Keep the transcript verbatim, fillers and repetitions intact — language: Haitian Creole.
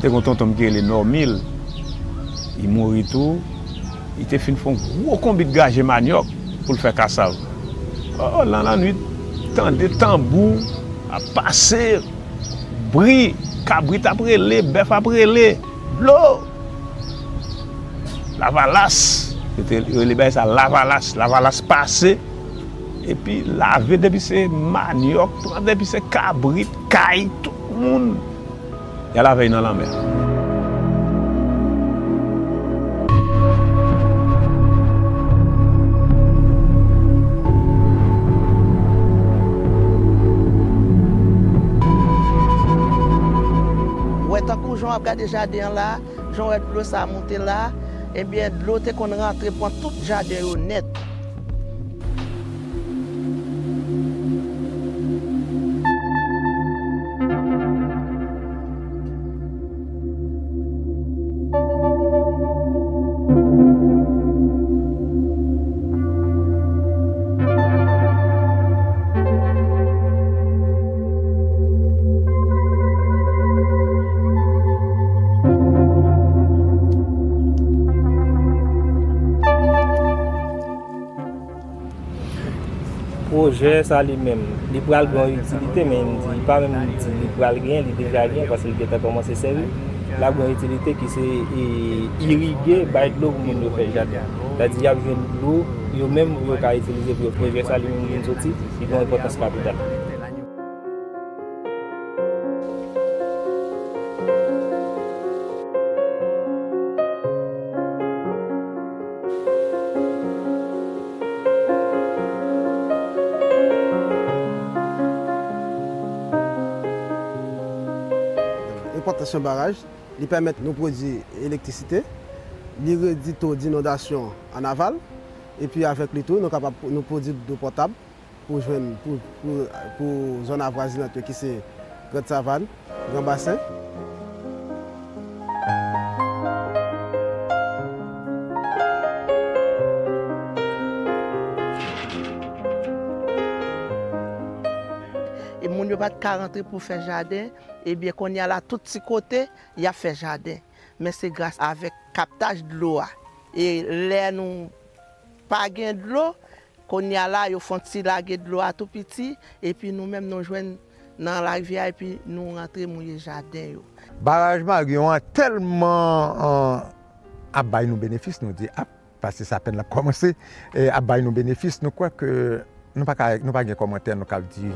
Te gon tonton m ki rele Nòmil. Li mouri tou. Li te fin fè yon gwo konbit graje manyòk pou l fè kasav. O, nan lannwit, tande tanbou ap pase, bri, kabrit ap rele, bèf ap rele, dlo! Lavalas! Yo te rele bagay sa lavalas. Lavalas pase, epi lave depi se manyòk, pran depi se kabrit, kay, tout moun. Y al avè l nan lanmè. Ou wè tankou jan w ap gade jaden an la, jan w wè dlo sa a moute la, ebyen, dlo te konn rantre pran tout jaden yo nèt. Pwojè sa li menm, li pral gen yon itilite, men m di, li pa menm di li pral gen, li deja gen, paske li gentan kòmanse sèvi. L ap gen yon itilite ki se, e, irige, bay dlo pou moun yo fè jaden. Sètadi, y ap jwenn dlo, yo menm, pou yo ka itilize, pou yo, pwojè sa li menm vin soti, li gen yon enpòtans kapital. Enpòtans yon baraj, li pèmèt nou pwodui elektrisite, li redui to d'inondasyon an aval, epi avèk li tou, nou kapab, nou pwodui dlo potab pou jwenn, pou, pou, pou zòn avwazinant yo ki se Grand Savane, Grand Bassin. E moun yo pa t ka rantre pou fè jaden, ebyen, kounye a la, tout ti kote, y ap fè jaden. Men se gras avèk kaptaj dlo a. E lè nou pa gen dlo, kounye a la, yo fè yon ti lage dlo a tou piti, epi nou menm nou jwenn nan larivyè a, epi nou rantre mouye jaden yo. Baraj Marion an tèlman, an, ap bay nou benefis, nou di, ap, paske se apèn l ap kòmanse, e ap bay nou benefis, nou kwè ke nou pa ka, nou pa gen kòmantè nou kab di.